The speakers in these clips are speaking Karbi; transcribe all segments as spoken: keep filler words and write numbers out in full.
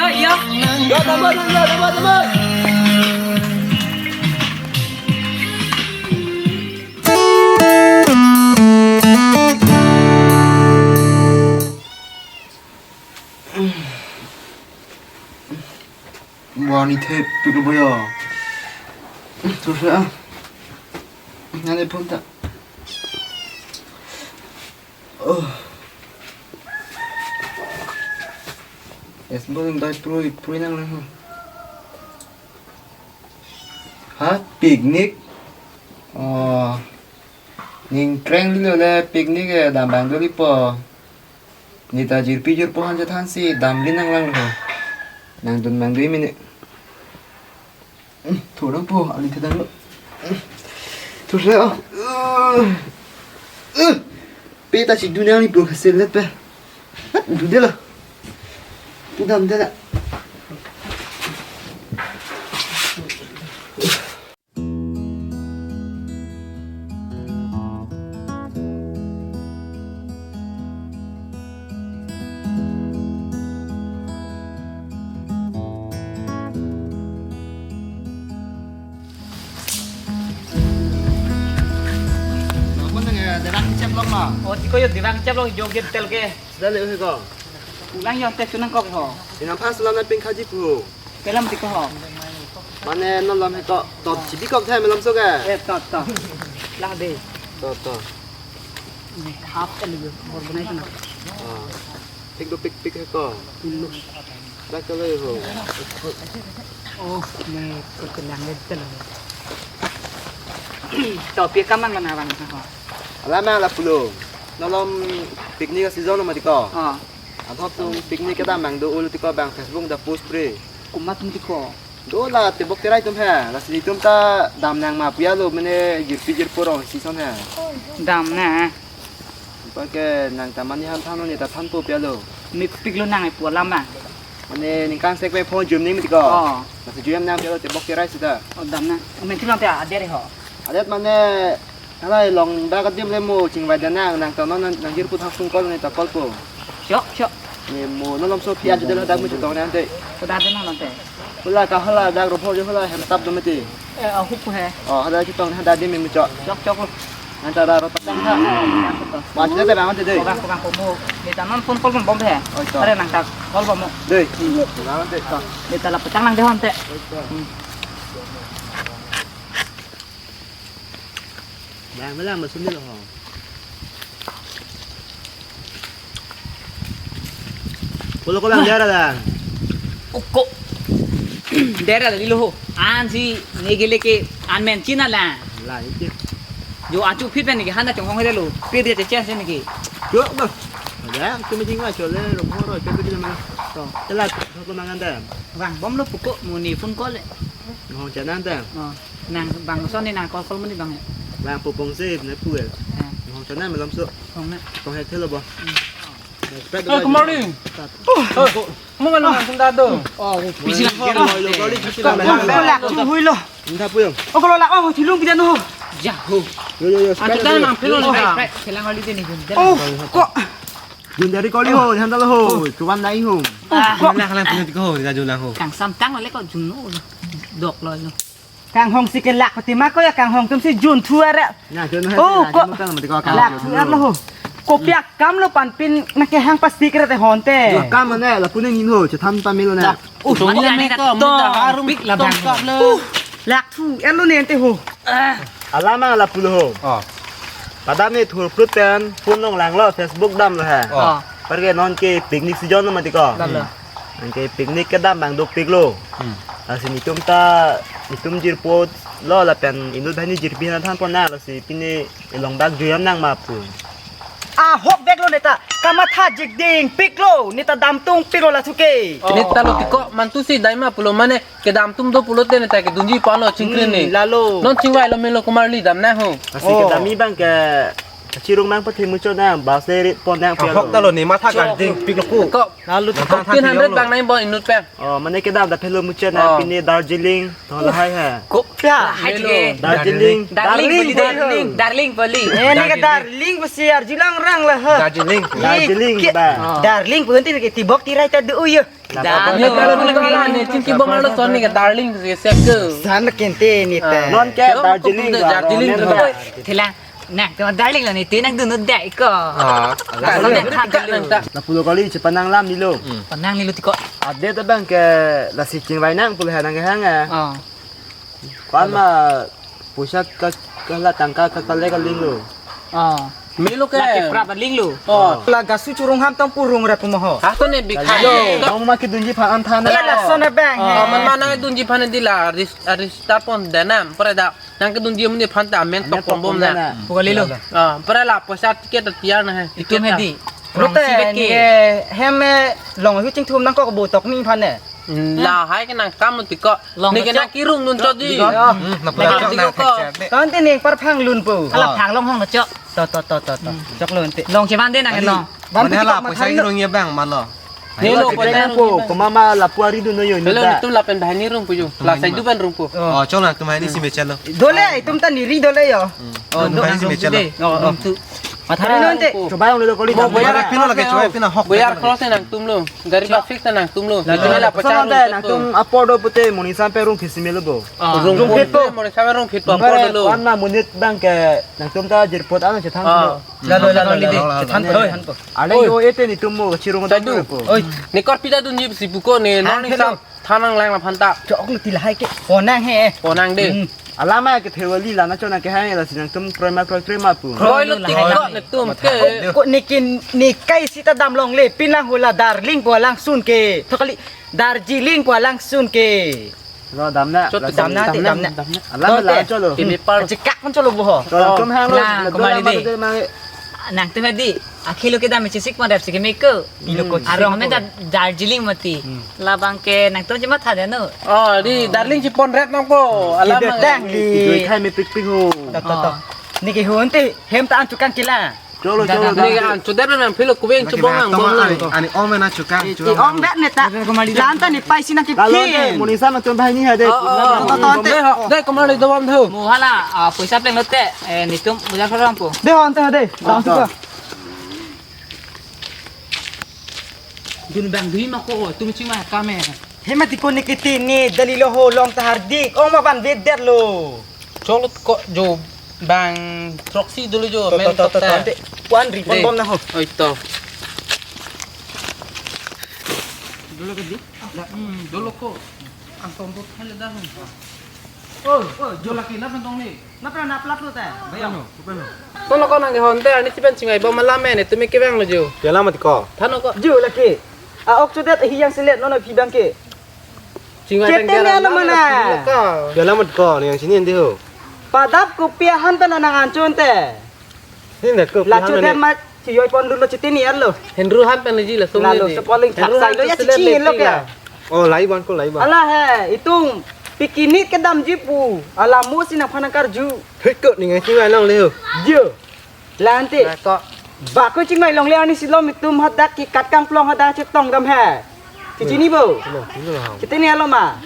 Ya. Ya, tambah, tambah, tambah, tambah. Wani the pik boyo. Terus ya. Nanti pun tak. Oh. Es bol dai prui prui nang lang. Ha, picnic. Oh. Ning kreng lilo le picnic e dam bang doli po. Neta jirpi jirpo han chethan si damri nang lang lo. Nangdun bang dui minute. Hmm, thurang po, ali thedang lo. Hmm, thurse, oh. Uh, uh. Pe ta si dunia ni bro hasil let pe. Hat, du de lo. Tu dam de la. Nang pun nang, eh, derang cep long ma. Oh, tiko yo derang cep long joget tel ke. Sudah le uhe ko. Pulang yo ante sunang kok ho. Inam pas lam na ping khaji pu. Pelam tiko ho. Mane non lam he ko. Tot chibi kok thai melam so ke. Eh, tot, tot. Lah de. Tot, tot. Ini half el bor bunai sana. Ah. Pik do pik pik he ko. Tulus. Dak kalau ho. Oh, ini kekelang itu loh. Topi kaman mana bang ho. Alam la pulo. Nolom picnic season lo mati ko. Ah. Athop tum picnic kedam bang do ul tiko bang Facebook da post pre. Komat tum tiko. Do la tebok terai tum he. Lasi tum ta dam nang ma pu ya lo mene jirpi jirpo rong si son he. Dam na. Pake nang ta mani han than neta than po pu ya lo. Mepik lo nang e pu alam ma. Mane ningkan sek pe phone jum ning tiko. Oh. Lasi jum nang pu ya lo tebok terai sita. Oh, dam na. Methil nang te adet ho. Adet mane Hala long dak adim le mo chingvai da nang, nang ta non nang, nang jirpo thang sung call ne ta call po. Chok, chok. Ne mo non lom so phi an jodel hadak mo chutong nang te. Ko da de nang te. Hula ka hula dak ro pho jo hula hem tap do mati. Eh, ahu pu he. Oh, hadak chutong hadak adim mo chok. Chok, chok lo. Nang ta da ro patang ha. Ma chute te bang te de. Ko bang, ko bang, ko mo. Neta non phone call bom he. Oi to. Are nang ta call bom mo. De. Nang te ta. Neta la patang nang de hon te. Oi to. Hmm. Lang, lang, masuk dulu ho. Pulo ko lang dera lang. Uko. Dera dali lo ho. An si negi leke an men china lang. Lah, iti. Jo achu phit pen negi hana chong hong hede lo. Phit dia chance negi. Chok ba. Ya, tu mesti ngai chole ro ho ro chok tu mana. To. Telat, ho ko mangan dam. Bang, bom lo puko muni phone call le. Ho chana dam. Oh. Nang bang son ni nang call call muni bang ya. Bang popong se ne pu ya. Ah. Hong chana malam so. Hong na. Tong hek thelo bo. Hmm. Respect. Oi, kumari. Tat. Oh, mo ngan ngan sunda do. Oh, busy lang. Lo, lo, lo, lo, lo. Ko lak thu hui lo. Nda pu yo. Oh, ko lak oh thilung pidan ho. Yahoo. Yo, yo, yo. Antu dan nang phelo. Oh, respect. Kelang holiday ni jun. Oh, ko. Jun dari koli ho, han dalo ho. Chuan nai ho. Ah, ko. Lang lang punya tiga ho, tiga jun lang ho. Kang samtang le ko jun no. Dok lo lo. Kanghong si kelak pati ma ko ya kanghong tum si jun thu ara. Na jun ha. Oh, ko. Lak thu ar lo ho. Kopi akam lo panpin na kehang pasti kere te honte. Akam mane lapu ne ngin ho chethan pamelo na. Uh, mane ne to mane harum big la bang. Lak thu er lo ne ante ho. Alam ma lapu lo ho. Oh. Padam ne thur prut pen phone long lang lo Facebook dam lo ha. Oh. Parke non ke picnic season lo mati ko. Dam lo. Anke picnic kedam bang dopik lo. Hmm. Lasi netum ta netum jirpo lo lapen inut bhai ni jirpi na than pon na lasi pini ilong dak juyam nang ma pu. Ahok bek lo neta kamatha jik ding pik lo neta damtung pik lo la thuke. Oh. Neta lo tiko mantu si dai ma pulo mane kedamtung do pulote neta kedunji pa lo chingkrin ni. Hmm, lalo. Non chingvai lo melo kumar li dam na ho. Lasi kedam mi bang ke chirung mang pathe mucho na bas le rit pon na. Ahok ta lo ni matha kar ding pik lo ku. Ko Lalu than than fifteen hundred bang nai bo inut pen. Oh, mane kedam da phelo muche na. Oh. Pini Darjeeling. To lahai ha. Ko pia hai ke. Darjeeling. Darling, darling, darling pali. Eh, ne ke darling pasi arjulang rang la ha. Darjeeling. Darjeeling ba. Oh. Darling pun ti ke tibok tirai ta du yo. Darling. Darling, darling, darling, ne chingki bomar lo son ne ke darling ke sek ke. San kente ne te. Ah. Non ke Darjeeling, Darjeeling. Darjeeling. Thela, nangtum darling lo ne te nangdun dei ko. Ah. Darling, nang kha dei lo. Lapu lo kali chepanang lam nilo. Panang nilo tiko. Ade ta bang ke lasi chingvai nang pulo ha nang ke hang eh. Oh. Ko-an ma poisa ka, kala tangka ka kale ka linglo. Oh. Melo ke. Lake prap linglo. Oh. La gasu churung ham tong purung ra pumo ho. Hasto ne bikha. Yo, mong ma kedunji phan an than. Ela lason abang. Oh, man ma nangdunji phan di la ris, aris ta pon denam. Pore da nang kedunji mun di phan ta amen tok pon bom na. Puka lilo. Oh, pore la poisa ticket ta tiar na he. Itum he di. Rute, rongsi beke. Ne hem eh, long hu chingthum nangkok bo tok ni phan ne. Hmm, lahai ke nangkam tiko. Long ne ke chok. Nang kirung dun chok di. Chok. Hmm, nang kirung chok. Tante ne parphang lun po. Hala phang long hong na chok. To, to, to, to, to. Chok lun te. Long chevan de nang long. Mane hala poisa kirung ye bang malo. Ne lo poisa po. Koma ma lapu ari dun no yo. Hello, ni tu lapen bahani rung po yo. La sai du ban rung po. Oh, chok nangtum bahani si mechalo. Dole, itum ta niri dole yo. Oh, nangtum bahani si mechalo. Oh, oh. Mathari lo ante. Choba yang lo koli. Mo boyar pino lagi, choba pino hok. Boyar cross nangtum lo. Gari ba fix nangtum lo. Nangtum la pachar nangtum apor do pute monisa pe rung phisi melo bo. Rung phit po. Monisa pe rung phit po apor do lo. Ko-an ma monit bang ke nangtum ta jirpot an chethang lo. Lalo, lalo, lalo. Chethang po, chethang po. Ale yo ete nitum mo chirung ta po. Oi. Nikor pida dun jip sipuko ne non ni sam. Thanang lang la phanta. Chok lo ti lahai ke. Ponang he. Ponang de. Hmm. Alama ke thewali la na chona ke hai la sinang tum kroi ma kroi kroi ma pu. Kroi lo ti kok ne tum ke. Ko ne ke ne kai sita dam longle pinang hula Darjeeling pu alangsun ke. Thokali Darjeeling pu alangsun ke. Lo dam na. Chot la dam na, dam na, dam na. Alama la cholo. Kimi par. Chikak pun cholo bo ho. Cholo tum hang lo. Lang, la kemari dam de. Ma. Nangtum hadi, akhilo kedam chesik ma dap sik meko. Pilo ko. Arong men ta Darjeeling mati. Hmm. Labang ke nangtum chematha de no. Oh, di Darjeeling chipon ret nang po. Alam dang di. Doi khai me pik pik ho. To, to, to. Oh. Ne ke ho ante hem ta an chukang kila. Cholo, cholo. Ne ke an chudet nang philo kuweng chubong nang bong nang. Ani om na chukang. Om bet ne ta. Lanta ne pai sinang ke. Lalo de, phin. Monisa nangtum bahani ha de. Oh, oh, oh. To, to, to, ante. De, kemari do bom tho. Mo hala, ah, poisa pleng lote. Eh, nitum boyar khorang po. De, ante ha de. Tang suka. Dun bang dui ma ko, tum chima kame. Hema tiko ne kiti ne dali lo ho long ta hardik. Ong ma ban vet der lo. Cholot ko jo bang throksi dulu jo. To, men to, to, to, to, te. Puan ri pon bom na ho. Oi to. Dolo ke di? Hmm, dolo ko. Ang tombot hal dah. Oh, oh, jo laki na tong ni. Napa na plak lo ta? Bayang. Kono, kono. Kono kono nang honte ani si pen chingvai bom alam ne tumi kevang lo jo. Jalan mati ko. Thanok ko. Jo laki. A ok chudet hi yang selet nono phi bang ke. Chingvai. Chete ne alo mana. Jalan mati ko ni yang sini andi ho. Padap kopi ahan pen nang anchun te. Ni ne ko. La chudet ma. Chiyoi pon dun lo chitini arlo. Henru han pen ji la sung. Lalo ni. Sepoling thak sai lo ya chichi lo ke. Oh, lai ban ko lai ban. Ala he, itum picnic kedam ji pu. Ala mo si nangphan nangkarju. Hei ko ni ngai chingvai longle ho. Jo. Lante. Na ko. Ba ko chingvai longle ani silom itum hadak ke kat kangplong hadak chetong dam he. Chichini bo. Chitini alo ma.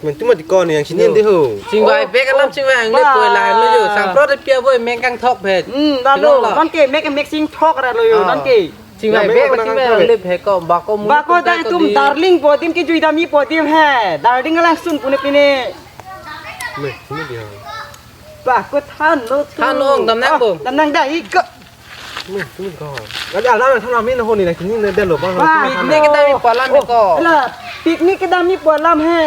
Men tu mati ko ni yang sini andi ho. Chingvai bek alam chingvai ang le poi lahan lo jo. Sangprot pia boi meng kangthok phet. Hmm, lalo. Don ke mek mek sing thok ra lo jo don ke. Chingvai bek la chingvai ang le phet ko bako mu. Bako da itum Darjeeling po adim ke jui dam i po adim he. Darjeeling alangsun pune pine. Me, ini dia. Bako than lo tu. Than lo, dam nang bo. Dam nang da ik. Nih, sini kau. Lagi alam yang sana main ho ni lagi ni dia lo bang. Wah, picnic kedam i pu alam ko. Lah, picnic kedam i pu alam he.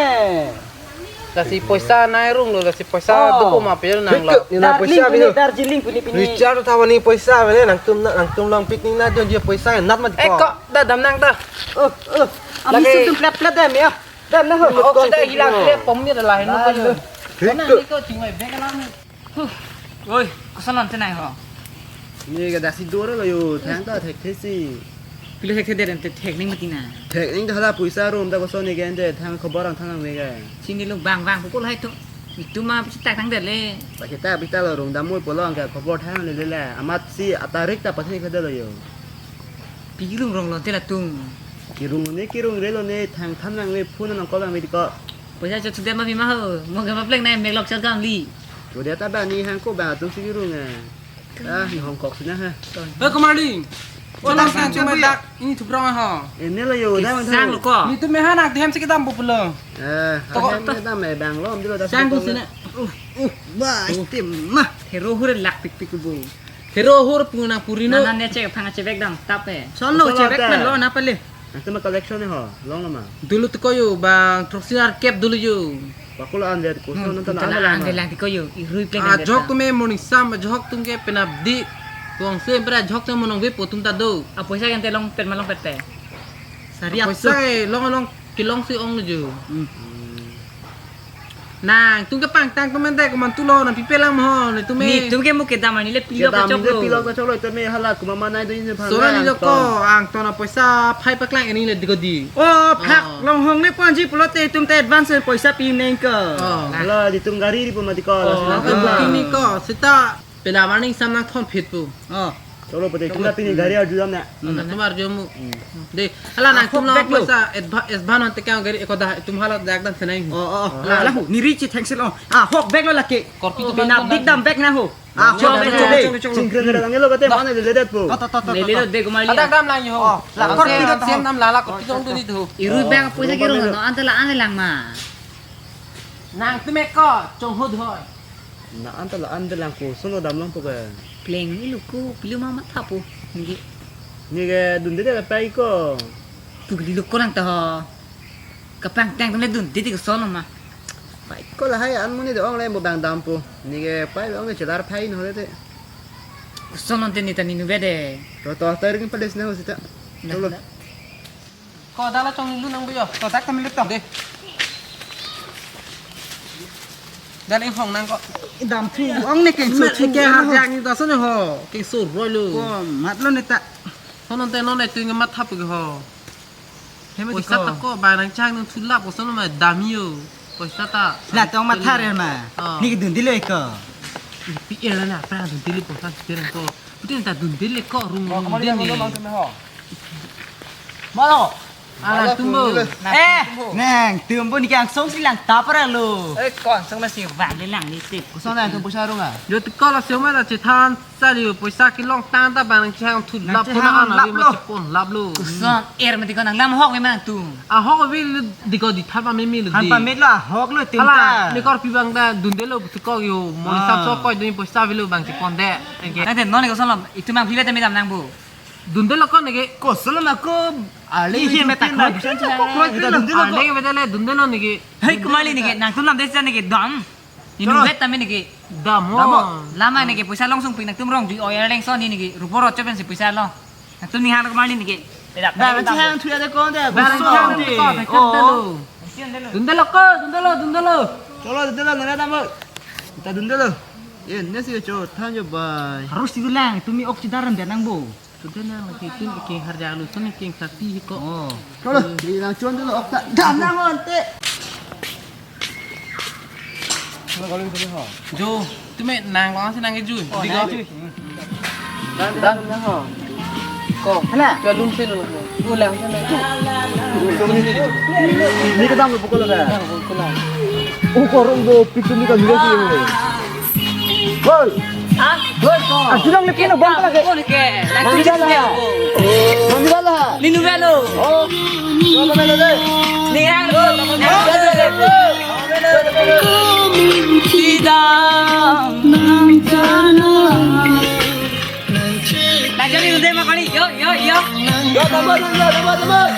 Lasi poisa nai rung lo, lasi poisa duko ma pe nang lo. Ni na poisa Darjeeling pini pini. Richard thawa ni poisa mene nangtum nangtum long picnic na dia poisa nat ma ko. Eh ko, da dam nang da. Oh, oh. Ami lagi sudum plat plat da me ya. Dam na ho. Oh, kita hilang dia pom ni dah lah. Kona ni ko chingvai bek alam ni. Huh. Oi, koson non tenai ho. Ni ke dasi dor lo jo, thang ta thek thesi. Pilo thek thek der ente thek ning mati na. Thek ning ta hala poisa rum ta koson ni ke ente thang khobor ang thang ang mega. Sini lo bang bang pukul hai tu. Itum ma pisi tak thang der le. Pasi tak pita lo rung dam mui polong ke khobor thang le le le. Amat si atarik ta pasi khade lo jo. Pi kirung rong lo te latum. Kirung ne kirung re lo ne thang tham nang le phone nang call nang me ko. Poisa chok chudet ma pi ma ho. Mo ke ma pleng nai mek lok chot kam li. Chudet ta ba ni hang ko ba tu si rung eh. Ah, ni hong kok sina ha. Hei, Komarli. Chonang sang chumai dak ini thuprong ho. Eh, nelo yo, dak Sang lo ko. Nitum me hanak dihem si kedam pupulo. Eh, Toko. Hahem kedam eh bang lo, amdilo dak Sang tu sini. Uh, uh, bah, itim mah. Hero hur lak pikpik bu. Hero hur punang purino. Nana ne chek phang chevek dam tap eh. Solo Solo chevek tap. Man lo na pale. Nangtum collection ho, long lo ma. Dulu tiko yo bang throksi ar kep dulu yo. Pakulo an det ko, Hmm, so nonton puta an la an lang. Velang tiko yo, irui pleng Ah, an jok velang. Tume morning sam, jok tum ke penap di. Kong se bra jok tum monong ve po tum ta do. Ah, poisa kan te long pet ma long pet te. Sari Poisa akso. Ke long long kelong si ong jo. Hmm. Nangtum ke pangtang tum ente komantu lo nang pipe lang mo ho, nitum me. Nitum ke mu kedam ani le pilok Kedam kachok le lo. Pilok kachok lo, tame hala kuma manai do ini Sora ni lo ko, ang tona poisa phai paklang ini le diko di. Oh, phak Ah. Long hong ne ponji pulote itum te advance poisa pi neng ko. Oh. Hala, di tum gari di puma di ko, Oh, la sila ang ko. Booking ni ko, seta pela warning sam nang thon phit pu. Oh. Cholo pute, Cholo. Kita pini gari arju dam na. Hmm. Nang tum arju mu. Hmm. De, hala nang Ah, tum hok lo bag lo. Poisa adva-, advance ante kang gari eko dah, tum hala dak dan senai. Oh, oh, oh. Hala. Hala hu, ni richi thanks lo. Ah, hok bag lo lake. Korpi tu Bina bag big lo. Dam bag na ho. Ah, Cholo, cholo, cholo, cholo, cholo. Chingkring kring angelo kate Dah. Mana le le det po. To, to, to, to, to, Lele to. Lo de kumali. Ada dam lang yo. Oh, la, Ada korpi dam tu lang. Siam dam lala korpi tu tu tu. Iru bang punya kiro no anta la an lang ma. Nangtum me ko chonghut hoi. Na anta la an lang ko sono dam lang po ke. Pleng ni luku pilu ma matha po. Ngi. Ni ke dunde de pai ko. Tu li luku lang ta ho. Kapangtang tum le dunde de ko sono ma. Pai ko lahai an muni de ong le mo bang dam po. Ni ke pai ong le chelar pai no le te. Sono te ni ta ni nu ve de. To to ta ring pales na ho sita. Nah, Cholo. Nah. Ko dala chong lu nang buyo. To tak kami luto. De. Dala ing hong nang ko. Dam thu ong ne keng so Mat thu ke ong har ho. Yang ni ta sono ho. Keng so roi lu. Ko mat lo ne ta. Sono te non ne tu nge matha pu ke ho. Heme Poisa diko. Ta ko ba nang chang nang thulap ko sono ma dam yo. Poisa ta. La tong matha re ma. Ah. Ni ke dunde lo eko. Pi er na pra dunde le poisa pi er ko. Putin ta dunde le ko rum Oh, kamari dunde yang le. Ngomong sama ho. Malo. Ala tumbo. Eh, nang tumbo ni kang song si lang tapra lo. Eh, kon song masih bang le lang ni tip. Kosong na tum poisa rung ah. Yo tiko la sioma la chethan. Sali poisa kelong tang ta bang nang chang thu Nang lap chang puna an lap ave lo. Ma chepon lap lo. Kuson er mati ko nang lam hok memang tu. Ahok ave lo diko di thap ame me lo Han di. Pamit lo ahok lo tim Hala, ta. Ni kor pi bang da dunde lo tu kok yo mo Ah. Sap so koi dun poisa ave lo bang chepon de. Engke. Nang den non ko salam itu mang pibe te me dam nang bu. Dunde lo kon nege. Ko salam ako. Ale Ih, itu me tak pin koi. Dah busan chang. Koi Kita lo. Dunde lo ko. Aleng bede le dunde lo nege. Hei kumali nege nang tu nam desa nege dam. Inu Cholo. Vet tame niki. Dam ho. Dam ho. Lama niki poisa long sung ping nang tum rong di oil leng son niki rupo ro chopen si poisa long. Nang tum ni hang kemar niki. Tidak. Ba, nanti hang thuya de kon de. Ba, nanti hang thuya de kon de. Oh. Dunde lo ko, dunde lo, dunde lo. Cholo, dunde lo, nara dam ho. Kita dunde lo. Ye, nesi cho, thank you, bye. Harus diulang, tumi ok si daram dia nang bo. Sudah nang lagi tum iking harja lu sun iking sati hiko. Oh. Cholo, di nang chon dulu ok ta. Dam nang onte. Cholo, kalau itu ho. Jo, tume nang long si nang ke ju. Oh, Digo. Nang ju. Dan dan nang ho. Ko. Hala. Kalun si lu. Ulang si nang. Ni kedam lu pukul ada. Pukul. Oh, korong do pitu ni kan dia si. Hoi. Ha? Hoi ko. Ah, sulang lekin bang lagi. Ko ke. Lagi Mami dia lah. Mami dia lah. Linu velo. Oh. Mami dia lah. Ni hang lo. Mami dia lah. Sidang nang jana. Lagi ni udah makan ni. Yo, yo, yo. Yo, tambah, tambah, tambah, tambah.